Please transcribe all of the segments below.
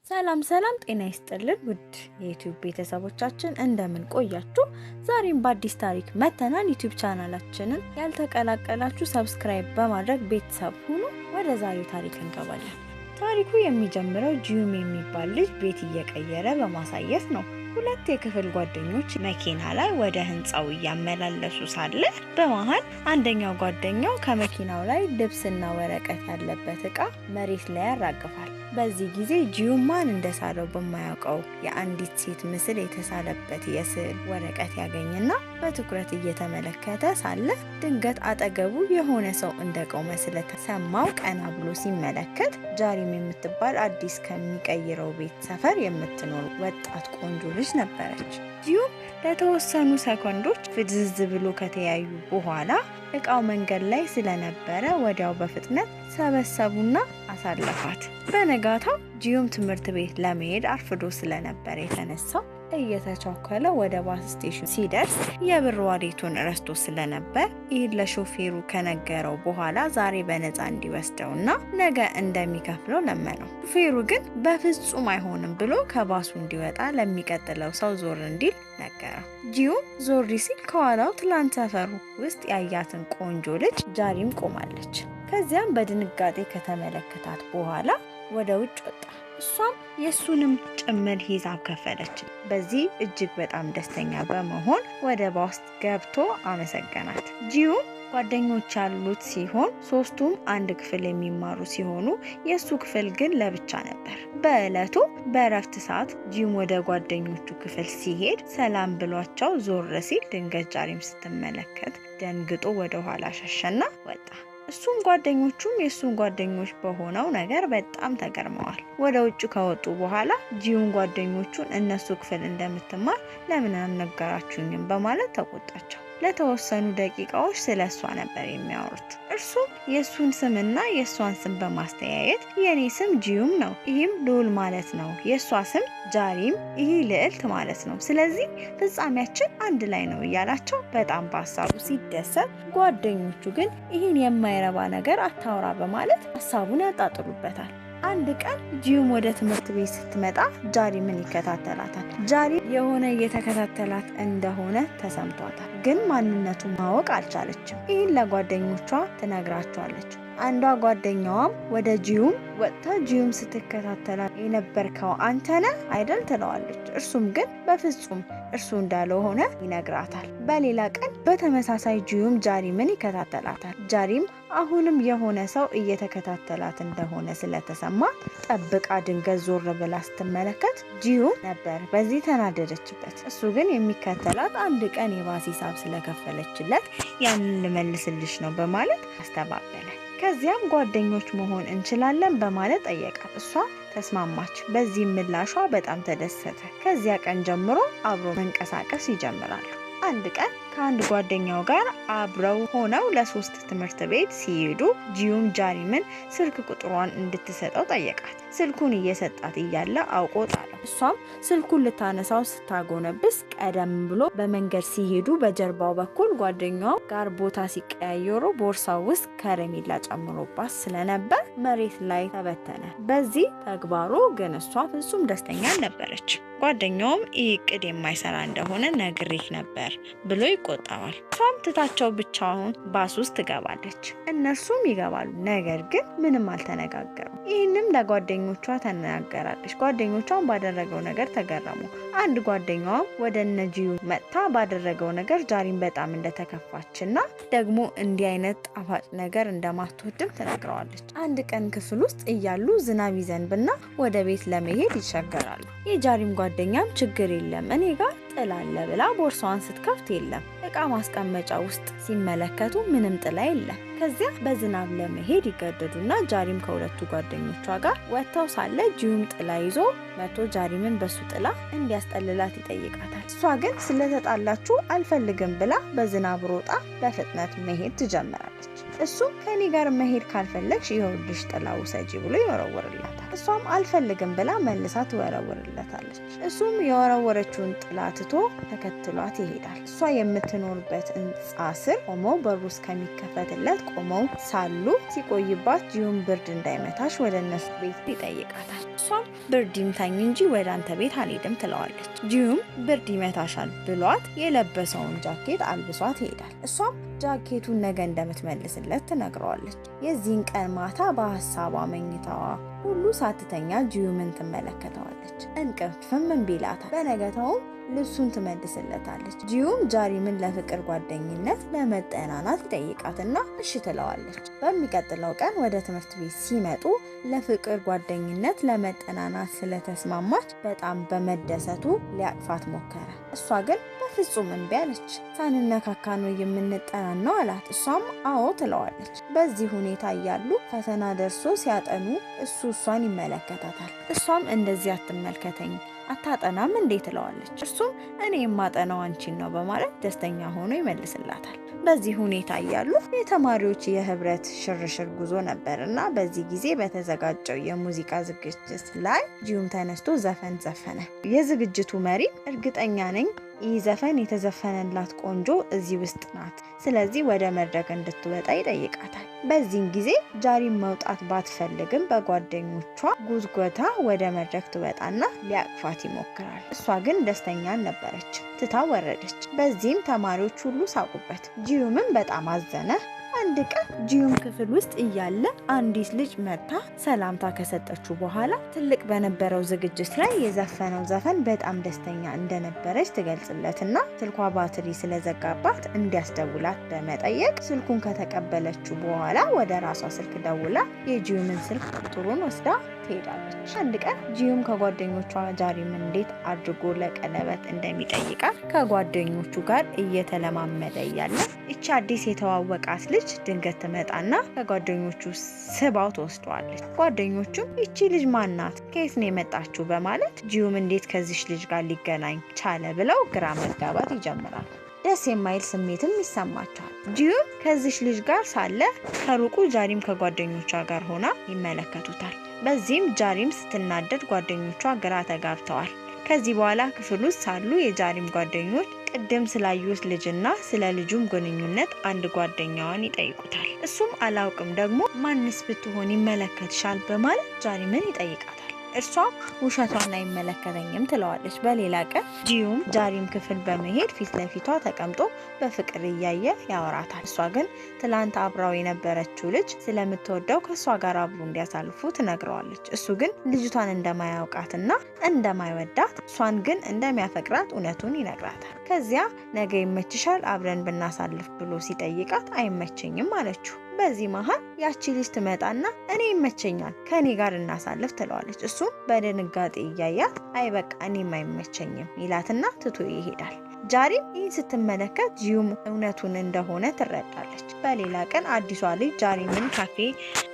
ሰላም ሰላም፣ ጤና ይስጥልን ውድ የ YouTube ቤተሰቦቻችን፣ እንደምን ቆያችሁ? ዛሬም በአዲስ ታሪክ መተናል። YouTube ቻናላችንን ያልተቀላቀላችሁ subscribe በማድረግ ቤተሰብ ሁኑ። ወደ ዛሬው ታሪክ እንገባለን። ታሪኩ የሚጀምረው ጂዩም የሚባል ልጅ ቤት እየቀየረ በማሳየት ነው። ሁለት የክፍል ጓደኞች መኪና ላይ ወደ ህንፃው እያመላለሱ ሳለ በመሀል አንደኛው ጓደኛው ከመኪናው ላይ ልብስና ወረቀት ያለበት እቃ መሬት ላይ ያራግፋል። በዚህ ጊዜ ጂዩም ማን እንደሳለው በማያውቀው የአንዲት ሴት ምስል የተሳለበት የስዕል ወረቀት ያገኝና በትኩረት እየተመለከተ ሳለ ድንገት አጠገቡ የሆነ ሰው እንደቆመ ስለተሰማው ቀና ብሎ ሲመለከት ጃሪም የምትባል አዲስ ከሚቀይረው ቤት ሰፈር የምትኖር ወጣት ቆንጆ ልጅ ነበረች። ጂዩም ለተወሰኑ ሰኮንዶች ፍዝዝ ብሎ ከተያዩ በኋላ እቃው መንገድ ላይ ስለነበረ ወዲያው በፍጥነት ሰበሰቡና አሳለፋት። በነጋታው ጂዩም ትምህርት ቤት ለመሄድ አርፍዶ ስለነበረ የተነሳው እየተቻኮለ ወደ bus station ሲደርስ የብር wallet ኡን ረስቶ ስለነበር ይህን ለሾፌሩ ከነገረው በኋላ ዛሬ በነፃ እንዲወስደውና ነገ እንደሚከፍለው ለመነው። ሾፌሩ ግን በፍጹም አይሆንም ብሎ ከባሱ እንዲወጣ ለሚቀጥለው ሰው ዞር እንዲል ነገረው። ጂዩም ዞር ሲል ከኋላው ትላንት ሰፈሩ ውስጥ ያያትን ቆንጆ ልጅ ጃሪም ቆማለች። ከዚያም በድንጋጤ ከተመለከታት በኋላ ወደ ውጭ ወጣ። እሷም የእሱንም ጭምር ሂሳብ ከፈለች። በዚህ እጅግ በጣም ደስተኛ በመሆን ወደ ባስ ገብቶ አመሰገናት። ጂዩም ጓደኞች ያሉት ሲሆን ሶስቱም አንድ ክፍል የሚማሩ ሲሆኑ የእሱ ክፍል ግን ለብቻ ነበር። በዕለቱ በእረፍት ሰዓት ጂም ወደ ጓደኞቹ ክፍል ሲሄድ ሰላም ብሏቸው ዞር ሲል ድንገት ጃሪም ስትመለከት ደንግጦ ወደ ኋላ ሸሸና ወጣ። እሱም ጓደኞቹም የእሱን ጓደኞች በሆነው ነገር በጣም ተገርመዋል። ወደ ውጭ ከወጡ በኋላ ጂዩን ጓደኞቹን እነሱ ክፍል እንደምትማር ለምን አልነገራችሁኝም በማለት ተቆጣቸው። ለተወሰኑ ደቂቃዎች ስለ እሷ ነበር የሚያወሩት። እርሱም የእሱን ስምና የእሷን ስም በማስተያየት የኔ ስም ጂዩም ነው፣ ይህም ልዑል ማለት ነው። የእሷ ስም ጃሪም፣ ይህ ልዕልት ማለት ነው። ስለዚህ ፍጻሜያችን አንድ ላይ ነው እያላቸው በጣም በሀሳቡ ሲደሰት፣ ጓደኞቹ ግን ይህን የማይረባ ነገር አታውራ በማለት ሀሳቡን ያጣጥሉበታል። አንድ ቀን ጂዩም ወደ ትምህርት ቤት ስትመጣ ጃሪምን ይከታተላታል። ጃሪ የሆነ እየተከታተላት እንደሆነ ተሰምቷታል፣ ግን ማንነቱ ማወቅ አልቻለችም። ይህን ለጓደኞቿ ትነግራቸዋለች። አንዷ ጓደኛዋም ወደ ጂዩም ወጥታ ጂዩም ስትከታተላት የነበርከው አንተ ነህ አይደል ትለዋለች። እርሱም ግን በፍጹም እርሱ እንዳልሆነ ይነግራታል። በሌላ ቀን በተመሳሳይ ጂዩም ጃሪምን ይከታተላታል። ጃሪም አሁንም የሆነ ሰው እየተከታተላት እንደሆነ ስለተሰማት ጠብቃ ድንገት ዞር ብላ ስትመለከት ጂዩም ነበር። በዚህ ተናደደችበት። እሱ ግን የሚከተላት አንድ ቀን የባስ ሂሳብ ስለከፈለችለት ያንን ልመልስልሽ ነው በማለት አስተባበለ። ከዚያም ጓደኞች መሆን እንችላለን በማለት ጠየቃት። እሷ ተስማማች። በዚህም ምላሿ በጣም ተደሰተ። ከዚያ ቀን ጀምሮ አብሮ መንቀሳቀስ ይጀምራሉ። አንድ ቀን ከአንድ ጓደኛው ጋር አብረው ሆነው ለሶስት ትምህርት ቤት ሲሄዱ ጂዩም ጃሪምን ስልክ ቁጥሯን እንድትሰጠው ጠየቃት። ስልኩን እየሰጣት እያለ አውቆ ጣለው። እሷም ስልኩን ልታነሳው ስታጎነብስ ቀደም ብሎ በመንገድ ሲሄዱ በጀርባው በኩል ጓደኛው ጋር ቦታ ሲቀያየሩ ቦርሳው ውስጥ ከረሜላ ጨምሮባት ስለነበር መሬት ላይ ተበተነ። በዚህ ተግባሩ ግን እሷ ፍጹም ደስተኛ አልነበረች። ጓደኛውም ይህ እቅድ የማይሰራ እንደሆነ ነግሬህ ነበር ብሎ ይቆጣዋል። እሷም ትታቸው ብቻውን ባስ ውስጥ ትገባለች። እነርሱም ይገባሉ። ነገር ግን ምንም አልተነጋገሩም። ይህንም ለጓደኞቿ ተናገራለች። ጓደኞቿን ባደረገው ነገር ተገረሙ። አንድ ጓደኛዋም ወደ እነ ጂዩ መጥታ ባደረገው ነገር ጃሪን በጣም እንደተከፋችና ደግሞ እንዲህ አይነት ጣፋጭ ነገር እንደማትወድም ትነግረዋለች። አንድ ቀን ክፍል ውስጥ እያሉ ዝናብ ይዘንብና ወደ ቤት ለመሄድ ይቸገራሉ። የጃሪም ጓደኛም ችግር የለም እኔ ጋር ጥላ አለ ብላ ቦርሳዋን ስትከፍት የለም። እቃ ማስቀመጫ ውስጥ ሲመለከቱ ምንም ጥላ የለም። ከዚያ በዝናብ ለመሄድ ይገደዱና ጃሪም ከሁለቱ ጓደኞቿ ጋር ወጥተው ሳለ ጂዩም ጥላ ይዞ መቶ ጃሪምን በሱ ጥላ እንዲያስጠልላት ይጠይቃታል። እሷ ግን ስለተጣላችሁ አልፈልግም ብላ በዝናብ ሮጣ በፍጥነት መሄድ ትጀምራለች። እሱም ከኔ ጋር መሄድ ካልፈለግሽ ይኸውልሽ ጥላ ውሰጂ ብሎ ይወረውርላታል። እሷም አልፈልግም ብላ መልሳ ትወረውርለታለች። እሱም የወረወረችውን ጥላ ትቶ ተከትሏት ይሄዳል። እሷ የምትኖርበት ሕንፃ ስር ቆመው በሩ እስከሚከፈትለት ቆመው ሳሉ ሲቆይባት ጂዩም ብርድ እንዳይመታሽ ወደ እነሱ ቤት ይጠይቃታል። እሷም ብርድ ይምታኝ እንጂ ወደ አንተ ቤት አልሄድም ትለዋለች። ጂዩም ብርድ ይመታሻል ብሏት የለበሰውን ጃኬት አልብሷት ይሄዳል። እሷም ጃኬቱን ነገ እንደምትመልስለት ትነግረዋለች። የዚህን ቀን ማታ በሀሳቧ መኝታዋ ሁሉ ሳትተኛ ጂዩምን ትመለከተዋለች። እንቅልፍም እምቢ ይላታል። በነገታውም ልብሱን ትመልስለታለች። ጂዩም ጃሪምን ለፍቅር ጓደኝነት ለመጠናናት ይጠይቃትና እሺ ትለዋለች። በሚቀጥለው ቀን ወደ ትምህርት ቤት ሲመጡ ለፍቅር ጓደኝነት ለመጠናናት ስለተስማማች በጣም በመደሰቱ ሊያቅፋት ሞከረ። እሷ ግን በፍጹም እምቢ አለች። ሳንነካካ ነው የምንጠናናው አላት። እሷም አዎ ትለዋለች። በዚህ ሁኔታ እያሉ ፈተና ደርሶ ሲያጠኑ እሱ እሷን ይመለከታታል። እሷም እንደዚህ አትመልከተኝ አታጠናም እንዴ ትለዋለች። እርሱም እኔ የማጠናው አንቺን ነው በማለት ደስተኛ ሆኖ ይመልስላታል። በዚህ ሁኔታ እያሉ የተማሪዎች የህብረት ሽርሽር ጉዞ ነበር እና በዚህ ጊዜ በተዘጋጀው የሙዚቃ ዝግጅት ላይ ጂዩም ተነስቶ ዘፈን ዘፈነ። የዝግጅቱ መሪ እርግጠኛ ነኝ ይህ ዘፈን የተዘፈነላት ቆንጆ እዚህ ውስጥ ናት፣ ስለዚህ ወደ መድረክ እንድትወጣ ይጠይቃታል። በዚህም ጊዜ ጃሪም መውጣት ባትፈልግም በጓደኞቿ ጉትጎታ ወደ መድረክ ትወጣና ሊያቅፋት ይሞክራል። እሷ ግን ደስተኛ አልነበረች፣ ትታ ወረደች። በዚህም ተማሪዎች ሁሉ ሳቁበት። ጂዩምም በጣም አዘነ። አንድ ቀን ጂዩም ክፍል ውስጥ እያለ አንዲት ልጅ መጥታ ሰላምታ ከሰጠችው በኋላ ትልቅ በነበረው ዝግጅት ላይ የዘፈነው ዘፈን በጣም ደስተኛ እንደነበረች ትገልጽለትና ስልኳ ባትሪ ስለዘጋባት እንዲያስደውላት በመጠየቅ ስልኩን ከተቀበለችው በኋላ ወደ ራሷ ስልክ ደውላ የጂዩምን ስልክ ቁጥሩን ወስዳ ትሄዳለች። አንድ ቀን ጂዩም ከጓደኞቿ ጃሪም እንዴት አድርጎ ለቀለበት እንደሚጠይቃት ከጓደኞቹ ጋር እየተለማመደ እያለ ይቺ አዲስ የተዋወቃት ልጅ ድንገት ትመጣና ከጓደኞቹ ስባው ትወስደዋለች። ጓደኞቹም ይቺ ልጅ ማናት? ከየት ነው የመጣችው? በማለት ጂዩም እንዴት ከዚች ልጅ ጋር ሊገናኝ ቻለ ብለው ግራ መጋባት ይጀምራል። ደስ የማይል ስሜትም ይሰማቸዋል። ጂዩም ከዚች ልጅ ጋር ሳለ ከሩቁ ጃሪም ከጓደኞቿ ጋር ሆና ይመለከቱታል። በዚህም ጃሪም ስትናደድ ጓደኞቿ ግራ ተጋብተዋል። ከዚህ በኋላ ክፍል ውስጥ ሳሉ የጃሪም ጓደኞች ቅድም ስላዩት ልጅና ስለ ልጁም ግንኙነት አንድ ጓደኛዋን ይጠይቁታል። እሱም አላውቅም፣ ደግሞ ማንስ ብትሆን ይመለከትሻል በማለት ጃሪምን ይጠይቃታል። እርሷም ውሸቷን አይመለከተኝም ትለዋለች። በሌላ ቀን ጂዩም ጃሪም ክፍል በመሄድ ፊት ለፊቷ ተቀምጦ በፍቅር እያየ ያወራታል። እሷ ግን ትላንት አብራው የነበረችው ልጅ ስለምትወደው ከእሷ ጋር አብሮ እንዲያሳልፉ ትነግረዋለች። እሱ ግን ልጅቷን እንደማያውቃትና እንደማይወዳት እሷን ግን እንደሚያፈቅራት እውነቱን ይነግራታል። ከዚያ ነገ ይመችሻል አብረን ብናሳልፍ ብሎ ሲጠይቃት አይመቸኝም አለችው። በዚህ መሀል ያቺ ልጅ ትመጣና እኔ ይመቸኛል ከእኔ ጋር እናሳልፍ ትለዋለች። እሱም በድንጋጤ እያያት አይ በቃ እኔም አይመቸኝም ይላትና ትቶ ይሄዳል። ጃሪም ይህን ስትመለከት ጂዩም እውነቱን እንደሆነ ትረዳለች። በሌላ ቀን አዲሷ ልጅ ጃሪምን ካፌ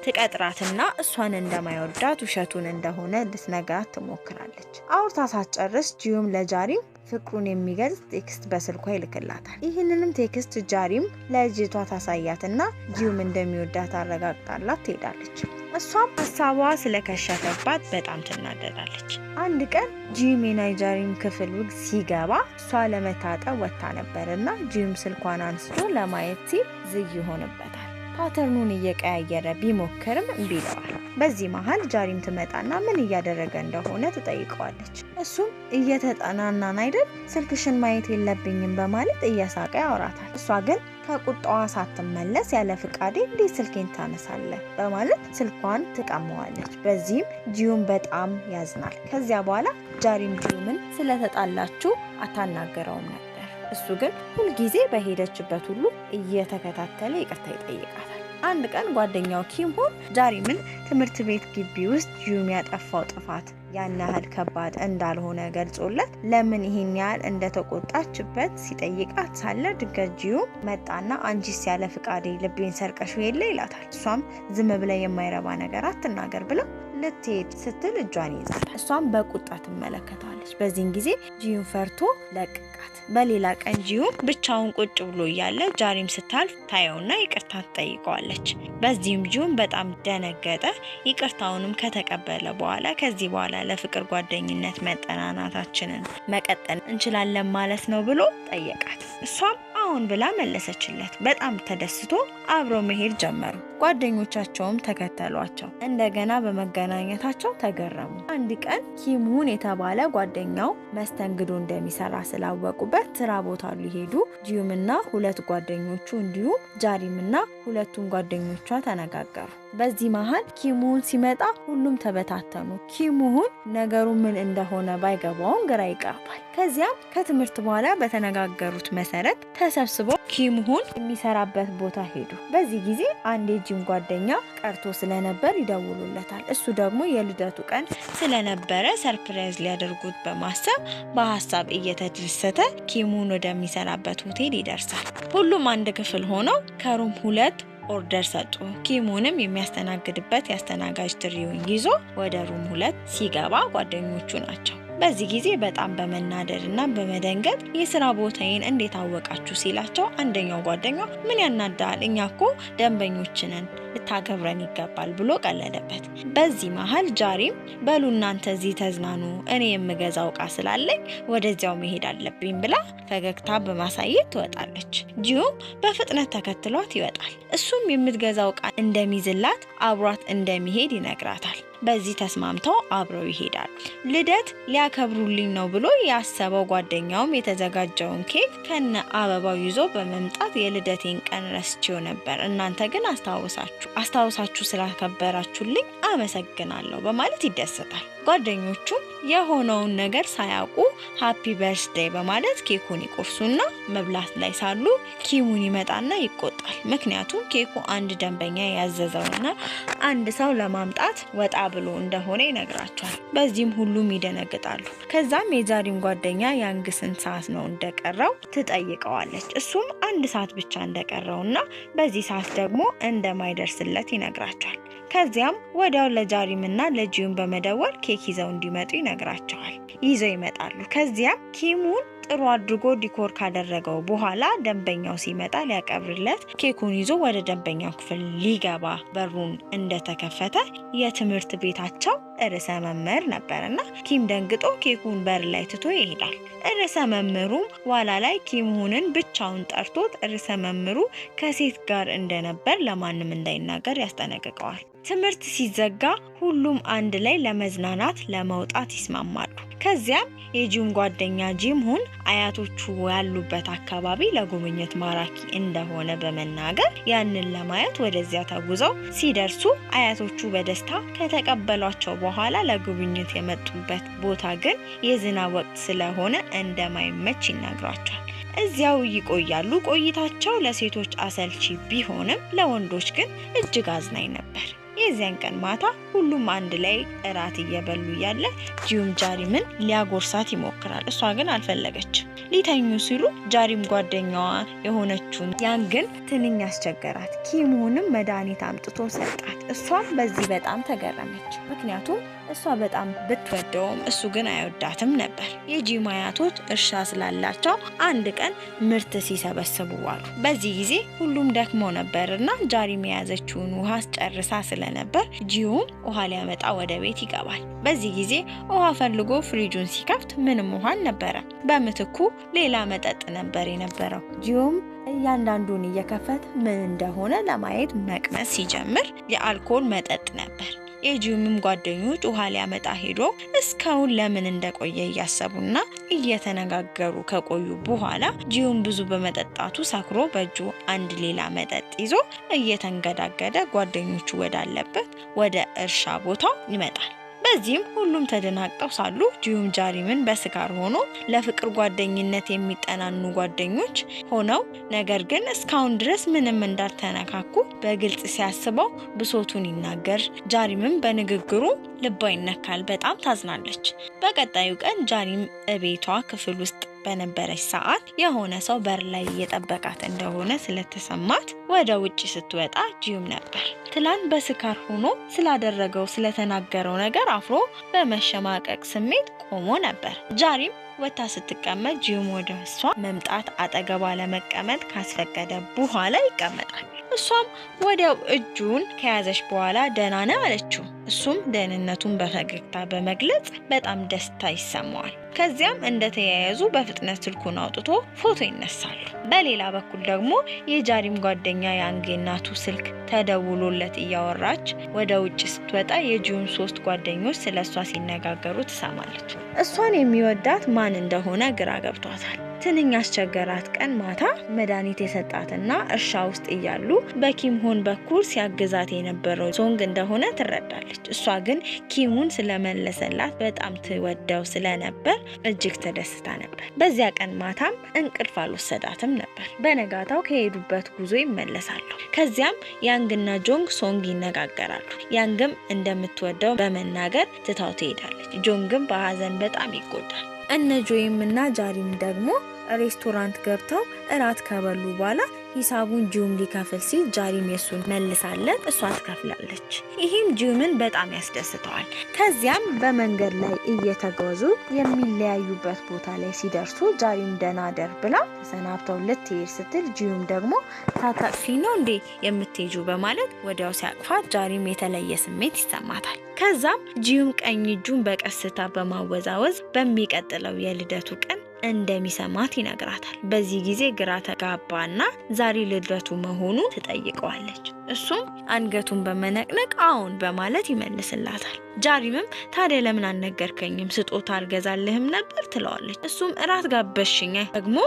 ትቀጥራትና እሷን እንደማይወዳት ውሸቱን እንደሆነ ልትነግራት ትሞክራለች። አውርታ ሳትጨርስ ጂዩም ለጃሪም ፍቅሩን የሚገልጽ text በስልኳ ይልክላታል። ይህንንም text ጃሪም ለልጅቷ ታሳያትና ጂዩም እንደሚወዳት አረጋግጣላት ትሄዳለች። እሷም ሀሳቧ ስለከሸፈባት በጣም ትናደዳለች። አንድ ቀን ጂዩም የናይጃሪም ክፍል ውስጥ ሲገባ እሷ ለመታጠብ ወጥታ ነበርና ጂዩም ስልኳን አንስቶ ለማየት ሲል ዝግ ይሆንበታል። pattern ኑን እየቀያየረ ቢሞክርም እምቢ ይለዋል። በዚህ መሀል ጃሪም ትመጣና ምን እያደረገ እንደሆነ ትጠይቀዋለች። እሱም እየተጠናናን አይደል ስልክሽን ማየት የለብኝም በማለት እየሳቀ ያወራታል። እሷ ግን ከቁጣዋ ሳትመለስ ያለ ፍቃዴ እንዴት ስልኬን ታነሳለህ በማለት ስልኳን ትቀማዋለች። በዚህም ጂዩም በጣም ያዝናል። ከዚያ በኋላ ጃሪም ጂዩምን ስለተጣላችሁ አታናገረውም ነበር። እሱ ግን ሁልጊዜ በሄደችበት ሁሉ እየተከታተለ ይቅርታ ይጠይቃታል። አንድ ቀን ጓደኛው ኪምሆን ጃሪምን ትምህርት ቤት ግቢ ውስጥ ጂዩም ያጠፋው ጥፋት ያን ያህል ከባድ እንዳልሆነ ገልጾለት ለምን ይህን ያህል እንደተቆጣችበት ሲጠይቃት ሳለ ድንገት ጂዩም መጣና አንቺስ ያለ ፍቃዴ ልቤን ሰርቀሽው የለ ይላታል። እሷም ዝም ብለህ የማይረባ ነገር አትናገር ብለው ልትሄድ ስትል እጇን ይይዛታል። እሷም በቁጣ ትመለከታለች። በዚህን ጊዜ ጂዩን ፈርቶ ለቅቃት። በሌላ ቀን ጂዩን ብቻውን ቁጭ ብሎ እያለ ጃሪም ስታልፍ ታየውና ይቅርታ ትጠይቀዋለች። በዚህም ጂዩን በጣም ደነገጠ። ይቅርታውንም ከተቀበለ በኋላ ከዚህ በኋላ ለፍቅር ጓደኝነት መጠናናታችንን መቀጠል እንችላለን ማለት ነው ብሎ ጠየቃት። እሷም አዎን ብላ መለሰችለት። በጣም ተደስቶ አብረው መሄድ ጀመሩ። ጓደኞቻቸውም ተከተሏቸው። እንደገና በመገናኘታቸው ተገረሙ። አንድ ቀን ኪምሁን የተባለ ጓደኛው መስተንግዶ እንደሚሰራ ስላወቁበት ስራ ቦታ ሊሄዱ ጂዩምና ሁለት ጓደኞቹ እንዲሁም ጃሪምና ሁለቱም ጓደኞቿ ተነጋገሩ። በዚህ መሀል ኪሙሁን ሲመጣ ሁሉም ተበታተኑ። ኪሙሁን ነገሩ ምን እንደሆነ ባይገባውም ግራ ይጋባል። ከዚያም ከትምህርት በኋላ በተነጋገሩት መሰረት ተሰብስበው ኪሙሁን የሚሰራበት ቦታ ሄዱ። በዚህ ጊዜ አንድ የጂም ጓደኛ ቀርቶ ስለነበር ይደውሉለታል። እሱ ደግሞ የልደቱ ቀን ስለነበረ surprise ሊያደርጉት በማሰብ በሀሳብ እየተደሰተ ኪሙሁን ወደሚሰራበት ሆቴል ይደርሳል። ሁሉም አንድ ክፍል ሆነው ከ room 2 order ሰጡ። ኪሙንም የሚያስተናግድበት የአስተናጋጅ tray ውን ይዞ ወደ room 2 ሲገባ ጓደኞቹ ናቸው። በዚህ ጊዜ በጣም በመናደድ እና በመደንገጥ የስራ ቦታዬን እንዴት አወቃችሁ ሲላቸው አንደኛው ጓደኛው ምን ያናዳል፣ እኛ እኮ ደንበኞች ነን፣ ልታከብረን ይገባል ብሎ ቀለደበት። በዚህ መሀል ጃሪም በሉ እናንተ እዚህ ተዝናኑ፣ እኔ የምገዛው እቃ ስላለኝ ወደዚያው መሄድ አለብኝ ብላ ፈገግታ በማሳየት ትወጣለች። ጂዩም በፍጥነት ተከትሏት ይወጣል። እሱም የምትገዛው እቃ እንደሚይዝላት አብሯት እንደሚሄድ ይነግራታል። በዚህ ተስማምተው አብረው ይሄዳሉ። ልደት ሊያከብሩልኝ ነው ብሎ ያሰበው ጓደኛውም የተዘጋጀውን ኬክ ከነ አበባው ይዞ በመምጣት የልደቴን ቀን ረስቼው ነበር፣ እናንተ ግን አስታውሳችሁ ስላከበራችሁልኝ አመሰግናለሁ በማለት ይደሰታል። ጓደኞቹም የሆነውን ነገር ሳያውቁ happy birthday በማለት ኬኩን ይቆርሱና መብላት ላይ ሳሉ ኪሙን ይመጣና ይቆጣል። ምክንያቱም ኬኩ አንድ ደንበኛ ያዘዘውና አንድ ሰው ለማምጣት ወጣ ብሎ እንደሆነ ይነግራቸዋል። በዚህም ሁሉም ይደነግጣሉ። ከዛም የጃሪም ጓደኛ ያንግ ስንት ሰዓት ነው እንደቀረው ትጠይቀዋለች። እሱም 1 ሰዓት ብቻ እንደቀረውና በዚህ ሰዓት ደግሞ እንደማይደርስለት ይነግራቸዋል። ከዚያም ወዲያው ለጃሪምና ለጂዩን በመደወል ኬክ ይዘው እንዲመጡ ይነግራቸዋል። ይዘው ይመጣሉ። ከዚያም ኪሙን ጥሩ አድርጎ decor ካደረገው በኋላ ደንበኛው ሲመጣ ሊያቀብርለት ኬኩን ይዞ ወደ ደንበኛው ክፍል ሊገባ በሩን እንደተከፈተ የትምህርት ቤታቸው ርዕሰ መምህር ነበርና ኪም ደንግጦ ኬኩን በር ላይ ትቶ ይሄዳል። ርዕሰ መምህሩም ኋላ ላይ ኪምሁንን ብቻውን ጠርቶት ርዕሰ መምህሩ ከሴት ጋር እንደነበር ለማንም እንዳይናገር ያስጠነቅቀዋል። ትምህርት ሲዘጋ ሁሉም አንድ ላይ ለመዝናናት ለመውጣት ይስማማሉ። ከዚያም የጂም ጓደኛ ጂምሁን አያቶቹ ያሉበት አካባቢ ለጉብኝት ማራኪ እንደሆነ በመናገር ያንን ለማየት ወደዚያ ተጉዘው ሲደርሱ አያቶቹ በደስታ ከተቀበሏቸው በኋላ ለጉብኝት የመጡበት ቦታ ግን የዝናብ ወቅት ስለሆነ እንደማይመች ይነግሯቸዋል። እዚያው ይቆያሉ። ቆይታቸው ለሴቶች አሰልቺ ቢሆንም ለወንዶች ግን እጅግ አዝናኝ ነበር። የዚያን ቀን ማታ ሁሉም አንድ ላይ እራት እየበሉ እያለ ጂዩም ጃሪምን ሊያጎርሳት ይሞክራል። እሷ ግን አልፈለገች። ሊተኙ ሲሉ ጃሪም ጓደኛዋ የሆነችውን ያን ግን ትንኝ አስቸገራት። ኪሙንም መድኃኒት አምጥቶ ሰጣት። እሷም በዚህ በጣም ተገረመች። ምክንያቱም እሷ በጣም ብትወደውም እሱ ግን አይወዳትም ነበር። የጂም አያቶች እርሻ ስላላቸው አንድ ቀን ምርት ሲሰበስቡ ዋሉ። በዚህ ጊዜ ሁሉም ደክሞ ነበርና ጃሪም የያዘችውን ውሃ ጨርሳ ስለነበር ጂዩም ውሃ ሊያመጣ ወደ ቤት ይገባል። በዚህ ጊዜ ውሃ ፈልጎ ፍሪጁን ሲከፍት ምንም ውሃ አልነበረም። በምትኩ ሌላ መጠጥ ነበር የነበረው። ጂዩም እያንዳንዱን እየከፈተ ምን እንደሆነ ለማየት መቅመስ ሲጀምር የአልኮል መጠጥ ነበር። የጂዩምም ጓደኞች ውሃ ሊያመጣ ሄዶ እስካሁን ለምን እንደቆየ እያሰቡና እየተነጋገሩ ከቆዩ በኋላ ጂዩም ብዙ በመጠጣቱ ሰክሮ በእጁ አንድ ሌላ መጠጥ ይዞ እየተንገዳገደ ጓደኞቹ ወዳለበት ወደ እርሻ ቦታው ይመጣል። በዚህም ሁሉም ተደናግጠው ሳሉ ጂዩም ጃሪምን በስካር ሆኖ ለፍቅር ጓደኝነት የሚጠናኑ ጓደኞች ሆነው ነገር ግን እስካሁን ድረስ ምንም እንዳልተነካኩ በግልጽ ሲያስበው ብሶቱን ይናገር። ጃሪምም በንግግሩ ልቧ ይነካል። በጣም ታዝናለች። በቀጣዩ ቀን ጃሪም እቤቷ ክፍል ውስጥ በነበረች ሰዓት የሆነ ሰው በር ላይ እየጠበቃት እንደሆነ ስለተሰማት ወደ ውጭ ስትወጣ ጂዩም ነበር። ትላንት በስካር ሆኖ ስላደረገው ስለተናገረው ነገር አፍሮ በመሸማቀቅ ስሜት ቆሞ ነበር። ጃሪም ወታ ስትቀመጥ ጂዩም ወደ እሷ መምጣት አጠገቧ ለመቀመጥ ካስፈቀደ በኋላ ይቀመጣል። እሷም ወዲያው እጁን ከያዘች በኋላ ደህና ነህ አለችው። እሱም ደህንነቱን በፈገግታ በመግለጽ በጣም ደስታ ይሰማዋል። ከዚያም እንደተያያዙ በፍጥነት ስልኩን አውጥቶ ፎቶ ይነሳሉ። በሌላ በኩል ደግሞ የጃሪም ጓደኛ ያንግ እናቱ ስልክ ተደውሎለት እያወራች ወደ ውጭ ስትወጣ የጂዩም 3 ጓደኞች ስለሷ ሲነጋገሩ ትሰማለች። እሷን የሚወዳት ማን እንደሆነ ግራ ገብቷታል። ትንኝ አስቸገራት ቀን ማታ መድኃኒት የሰጣትና እርሻ ውስጥ እያሉ በኪምሆን በኩል ሲያግዛት የነበረው ሶንግ እንደሆነ ትረዳለች። እሷ ግን ኪሙን ስለመለሰላት በጣም ትወደው ስለነበር እጅግ ተደስታ ነበር። በዚያ ቀን ማታም እንቅልፍ አልወሰዳትም ነበር። በነጋታው ከሄዱበት ጉዞ ይመለሳሉ። ከዚያም ያንግና ጆንግ ሶንግ ይነጋገራሉ። ያንግም እንደምትወደው በመናገር ትታው ትሄዳለች። ጆንግም በሀዘን በጣም ይጎዳል። እነ ጆይም እና ጃሪም ደግሞ ሬስቶራንት ገብተው እራት ከበሉ በኋላ ሂሳቡን ጂዩም ሊከፍል ሲል ጃሪም የሱን መልሳለት እሷ ትከፍላለች። ይህም ጂዩምን በጣም ያስደስተዋል። ከዚያም በመንገድ ላይ እየተጓዙ የሚለያዩበት ቦታ ላይ ሲደርሱ ጃሪም ደህና ደር ብላ ተሰናብተው ልትሄድ ስትል ጂዩም ደግሞ ታታቅፊ ነው እንዴ የምትሄጁ በማለት ወዲያው ሲያቅፋት ጃሪም የተለየ ስሜት ይሰማታል። ከዛም ጂዩም ቀኝ እጁን በቀስታ በማወዛወዝ በሚቀጥለው የልደቱ ቀን እንደሚሰማት ይነግራታል። በዚህ ጊዜ ግራ ተጋባና ዛሬ ልደቱ መሆኑ ትጠይቀዋለች። እሱም አንገቱን በመነቅነቅ አዎን በማለት ይመልስላታል። ጃሪምም ታዲያ ለምን አልነገርከኝም? ስጦታ አልገዛልህም ነበር ትለዋለች። እሱም እራት ጋበዝሽኝ፣ ደግሞ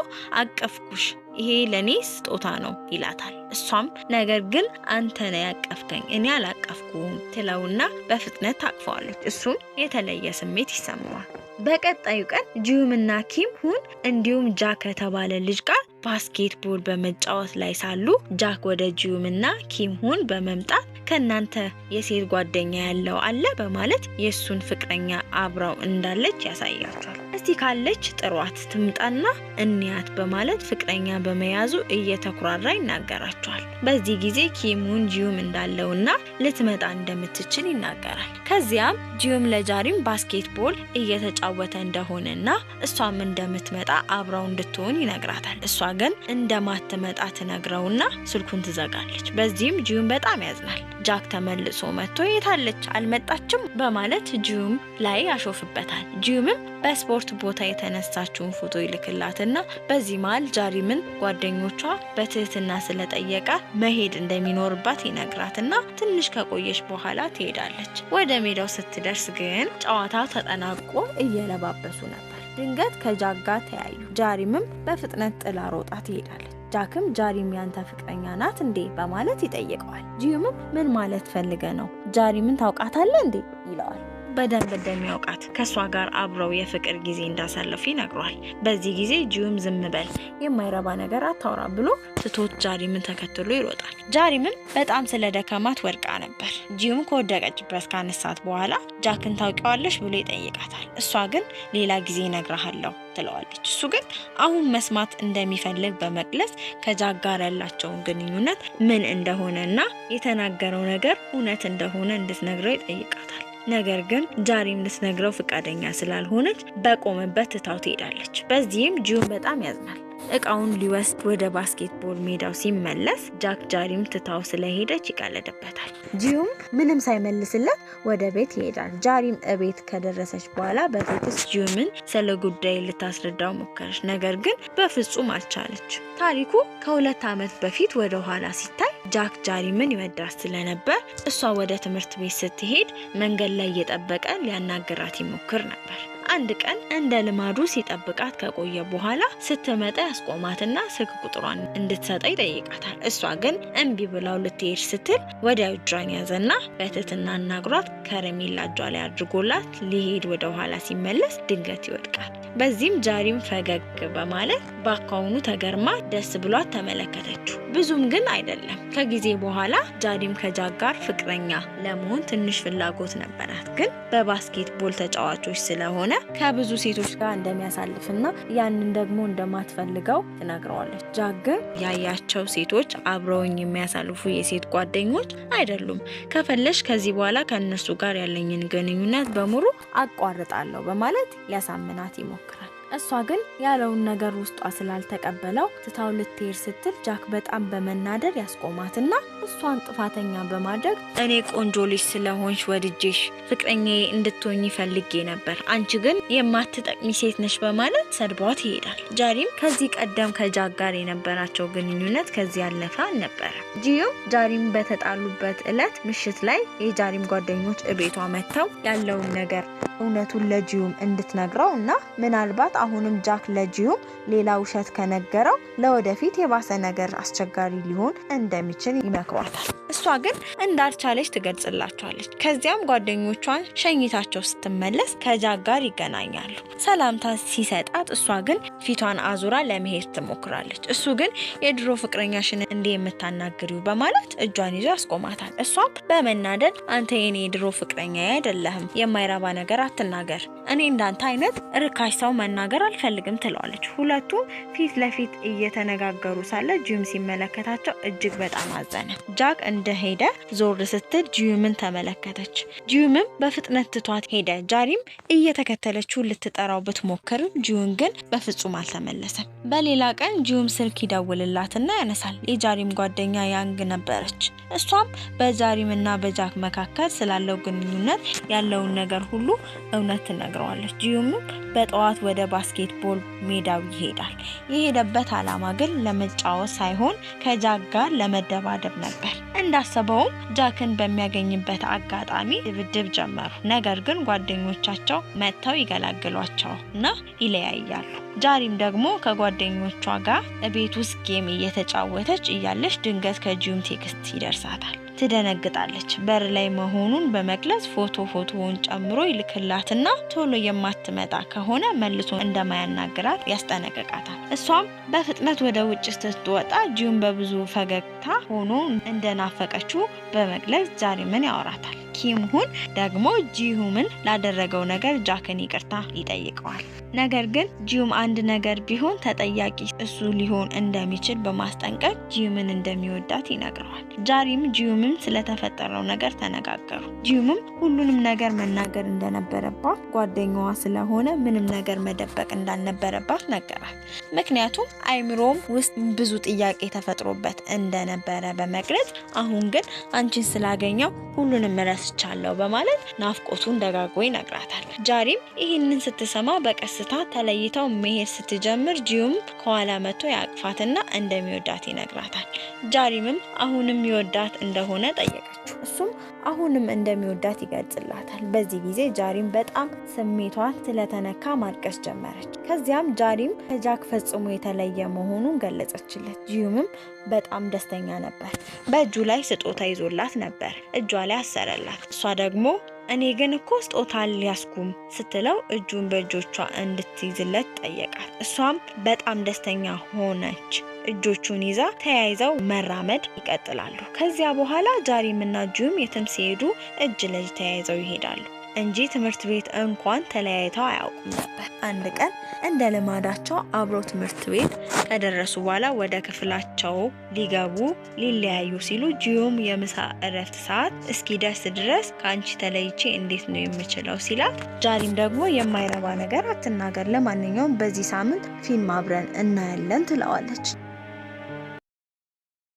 አቀፍኩሽ፣ ይሄ ለኔ ስጦታ ነው ይላታል። እሷም ነገር ግን አንተ ነህ ያቀፍከኝ እኔ አላቀፍኩም ትለውና በፍጥነት ታቅፈዋለች። እሱም የተለየ ስሜት ይሰማዋል። በቀጣዩ ቀን ጂዩምና ኪም ሁን እንዲሁም ጃክ ከተባለ ልጅ ጋር basketball በመጫወት ላይ ሳሉ ጃክ ወደ ጂዩምና ኪም ሁን በመምጣት ከናንተ የሴት ጓደኛ ያለው አለ በማለት የሱን ፍቅረኛ አብራው እንዳለች ያሳያቸዋል። እስቲ ካለች ጥሯት ትምጣና እንያት በማለት ፍቅረኛ በመያዙ እየተኩራራ ይናገራቸዋል። በዚህ ጊዜ ኪም ሁን ጂዩም እንዳለውና ልትመጣ እንደምትችል ይናገራል። ከዚያም ጂዩም ለጃሪም basketball እየተጫወተ እንደሆነና እሷም እንደምትመጣ አብራው እንድትሆን ይነግራታል። እሷ ግን እንደማትመጣ ትነግረውና ስልኩን ትዘጋለች። በዚህም ጂዩም በጣም ያዝናል። ጃክ ተመልሶ መጥቶ የታለች አልመጣችም በማለት ጂዩም ላይ ያሾፍበታል። ጂዩምም በስፖርት ቦታ የተነሳችውን ፎቶ ይልክላትና በዚህ መሃል ጃሪምን ጓደኞቿ በትህትና ስለጠየቃ መሄድ እንደሚኖርባት ይነግራትና ትንሽ ከቆየች በኋላ ትሄዳለች። ወደ ሜዳው ስትደርስ ግን ጨዋታው ተጠናቆ እየለባበሱ ነበር። ድንገት ከጃክ ጋር ተያዩ። ጃሪምም በፍጥነት ጥላ ሮጣ ትሄዳለች። ጃክም ጃሪም ያንተ ፍቅረኛ ናት እንዴ በማለት ይጠይቀዋል። ጂዩምም ምን ማለት ፈልገ ነው? ጃሪምን ታውቃታለህ እንዴ ይለዋል። በደንብ እንደሚያውቃት ከሷ ጋር አብረው የፍቅር ጊዜ እንዳሳለፉ ይነግሯል። በዚህ ጊዜ ጂዩም ዝም በል የማይረባ ነገር አታውራ ብሎ ትቶት ጃሪምን ተከትሎ ይሮጣል። ጃሪምም በጣም ስለደከማት ወድቃ ነበር። ጂዩም ከወደቀችበት ካነሳት በኋላ ጃክን ታውቂዋለሽ ብሎ ይጠይቃታል። እሷ ግን ሌላ ጊዜ እነግርሃለሁ ትለዋለች። እሱ ግን አሁን መስማት እንደሚፈልግ በመግለጽ ከጃክ ጋር ያላቸውን ግንኙነት ምን እንደሆነና የተናገረው ነገር እውነት እንደሆነ እንድትነግረው ይጠይቃታል። ነገር ግን ጃሪም ልትነግረው ፍቃደኛ ስላልሆነች በቆመበት ትታው ትሄዳለች። በዚህም ጂዩም በጣም ያዝናል። እቃውን ሊወስድ ወደ basketball ሜዳው ሲመለስ ጃክ ጃሪም ትታው ስለሄደች ይቀልድበታል። ጂዩም ምንም ሳይመልስለት ወደ ቤት ይሄዳል። ጃሪም እቤት ከደረሰች በኋላ በ text ጂዩምን ስለ ጉዳይ ልታስረዳው ሞከረች። ነገር ግን በፍጹም አልቻለች። ታሪኩ ከ2 ዓመት በፊት ወደ ኋላ ሲታይ ጃክ ጃሪምን ይወዳት ስለነበር እሷ ወደ ትምህርት ቤት ስትሄድ መንገድ ላይ እየጠበቀ ሊያናግራት ይሞክር ነበር። አንድ ቀን እንደ ልማዱ ሲጠብቃት ከቆየ በኋላ ስትመጣ ያስቆማትና ስልክ ቁጥሯን እንድትሰጠው ይጠይቃታል። እሷ ግን እምቢ ብላው ልትሄድ ስትል ወዲያው እጇን ያዘና በትህትና አናግሯት ከረሜላ እጇ ላይ አድርጎላት ሊሄድ ወደ ኋላ ሲመለስ ድንገት ይወድቃል። በዚህም ጃሪም ፈገግ በማለት ባካውኑ ተገርማ ደስ ብሏት ተመለከተችው። ብዙም ግን አይደለም። ከጊዜ በኋላ ጃሪም ከጃክ ጋር ፍቅረኛ ለመሆን ትንሽ ፍላጎት ነበራት። ግን በ basketball ተጫዋቾች ስለሆነ ከብዙ ሴቶች ጋር እንደሚያሳልፍና ያንን ደግሞ እንደማትፈልገው ትነግረዋለች። ጃክ ግን ያያቸው ሴቶች አብረውኝ የሚያሳልፉ የሴት ጓደኞች አይደሉም፣ ከፈለሽ ከዚህ በኋላ ከእነሱ ጋር ያለኝን ግንኙነት በሙሉ አቋርጣለሁ በማለት ሊያሳምናት ይሞክራል። እሷ ግን ያለውን ነገር ውስጧ ስላልተቀበለው ትታው ልትሄድ ስትል ጃክ በጣም በመናደድ ያስቆማትና እሷን ጥፋተኛ በማድረግ እኔ ቆንጆ ልጅ ስለሆንሽ ወድጄሽ ፍቅረኛዬ እንድትሆኝ ፈልጌ ነበር፣ አንቺ ግን የማትጠቅሚ ሴት ነሽ በማለት ሰድቧት ይሄዳል። ጃሪም ከዚህ ቀደም ከጃክ ጋር የነበራቸው ግንኙነት ከዚህ ያለፈ አልነበረ። ጂዩም ጃሪም በተጣሉበት እለት ምሽት ላይ የጃሪም ጓደኞች እቤቷ መጥተው ያለውን ነገር እውነቱን ለጂዩም እንድትነግረው እና ምናልባት አሁንም ጃክ ለጂዩም ሌላ ውሸት ከነገረው ለወደፊት የባሰ ነገር አስቸጋሪ ሊሆን እንደሚችል ይመክሯታል። እሷ ግን እንዳልቻለች ትገልጽላቸዋለች። ከዚያም ጓደኞቿን ሸኝታቸው ስትመለስ ከጃክ ጋር ይገናኛሉ። ሰላምታ ሲሰጣት እሷ ግን ፊቷን አዙራ ለመሄድ ትሞክራለች። እሱ ግን የድሮ ፍቅረኛሽን እንዴ የምታናግሪው በማለት እጇን ይዞ ያስቆማታል። እሷም በመናደድ አንተ የኔ የድሮ ፍቅረኛ አይደለህም፣ የማይረባ ነገር አትናገር፣ እኔ እንዳንተ አይነት ርካሽ ሰው መናገር አልፈልግም ትለዋለች። ሁለቱም ፊት ለፊት እየተነጋገሩ ሳለ ጂዩም ሲመለከታቸው እጅግ በጣም አዘነ። ጃክ እንደሄደ ዞር ስትል ጂዩምን ተመለከተች። ጂዩምም በፍጥነት ትቷት ሄደ። ጃሪም እየተከተለችው ልትጠራው ብትሞክርም ጂዩን ግን በፍጹም አልተመለሰም። በሌላ ቀን ጂዩም ስልክ ይደውልላትና ያነሳል። የጃሪም ጓደኛ ያንግ ነበረች። እሷም በጃሪም እና በጃክ መካከል ስላለው ግንኙነት ያለውን ነገር ሁሉ እውነት ትነግረዋለች። ጂዩምም በጠዋት ወደ basketball ሜዳው ይሄዳል። የሄደበት ዓላማ ግን ለመጫወት ሳይሆን ከጃክ ጋር ለመደባደብ ነበር። እንዳሰበውም ጃክን በሚያገኝበት አጋጣሚ ድብድብ ጀመሩ። ነገር ግን ጓደኞቻቸው መጥተው ይገላግሏቸው እና ይለያያሉ። ጃሪም ደግሞ ከጓደኞቿ ጋር ቤት ውስጥ game እየተጫወተች እያለች ድንገት ከጂዩም text ይደርሳታል። ትደነግጣለች። በር ላይ መሆኑን በመግለጽ ፎቶውን ጨምሮ ይልክላትና ቶሎ የማትመጣ ከሆነ መልሶ እንደማያናግራት ያስጠነቅቃታል። እሷም በፍጥነት ወደ ውጭ ስትወጣ ጂዩም በብዙ ፈገግታ ሆኖ እንደናፈቀችው በመግለጽ ጃሪምን ያወራታል። ኪምሁን ደግሞ ጂሁምን ላደረገው ነገር ጃክን ይቅርታ ይጠይቀዋል። ነገር ግን ጂዩም አንድ ነገር ቢሆን ተጠያቂ እሱ ሊሆን እንደሚችል በማስጠንቀቅ ጂዩምን እንደሚወዳት ይነግረዋል። ጃሪም ጂዩምም ስለተፈጠረው ነገር ተነጋገሩ። ጂዩምም ሁሉንም ነገር መናገር እንደነበረባት ጓደኛዋ ስለሆነ ምንም ነገር መደበቅ እንዳልነበረባት ነገራት። ምክንያቱም አይምሮም ውስጥ ብዙ ጥያቄ ተፈጥሮበት እንደነበረ በመግለጽ አሁን ግን አንቺን ስላገኘው ሁሉንም ረስቻለሁ በማለት ናፍቆቱን ደጋግሞ ይነግራታል። ጃሪም ይህንን ስትሰማ በቀስታ ተለይተው መሄድ ስትጀምር ጂዩም ከኋላ መጥቶ ያቅፋትና እንደሚወዳት ይነግራታል። ጃሪምም አሁንም ይወዳት እንደሆነ ጠየቀችው። እሱም አሁንም እንደሚወዳት ይገልጽላታል። በዚህ ጊዜ ጃሪም በጣም ስሜቷ ስለተነካ ማልቀስ ጀመረች። ከዚያም ጃሪም ከጃክ ፈጽሞ የተለየ መሆኑን ገለጸችለት። ጂዩምም በጣም ደስተኛ ነበር። በእጁ ላይ ስጦታ ይዞላት ነበር። እጇ ላይ አሰረላት። እሷ ደግሞ እኔ ግን እኮ ስጦታ አልያዝኩም ስትለው እጁን በእጆቿ እንድትይዝለት ጠየቃት። እሷም በጣም ደስተኛ ሆነች። እጆቹን ይዛ ተያይዘው መራመድ ይቀጥላሉ። ከዚያ በኋላ ጃሪምና ጂዩም የትም ሲሄዱ እጅ ለእጅ ተያይዘው ይሄዳሉ እንጂ ትምህርት ቤት እንኳን ተለያይተው አያውቁም ነበር። አንድ ቀን እንደ ልማዳቸው አብረው ትምህርት ቤት ከደረሱ በኋላ ወደ ክፍላቸው ሊገቡ ሊለያዩ ሲሉ ጂዩም የምሳ እረፍት ሰዓት እስኪደርስ ድረስ ከአንቺ ተለይቼ እንዴት ነው የምችለው ሲላት፣ ጃሪም ደግሞ የማይረባ ነገር አትናገር፣ ለማንኛውም በዚህ ሳምንት ፊልም አብረን እናያለን ትለዋለች።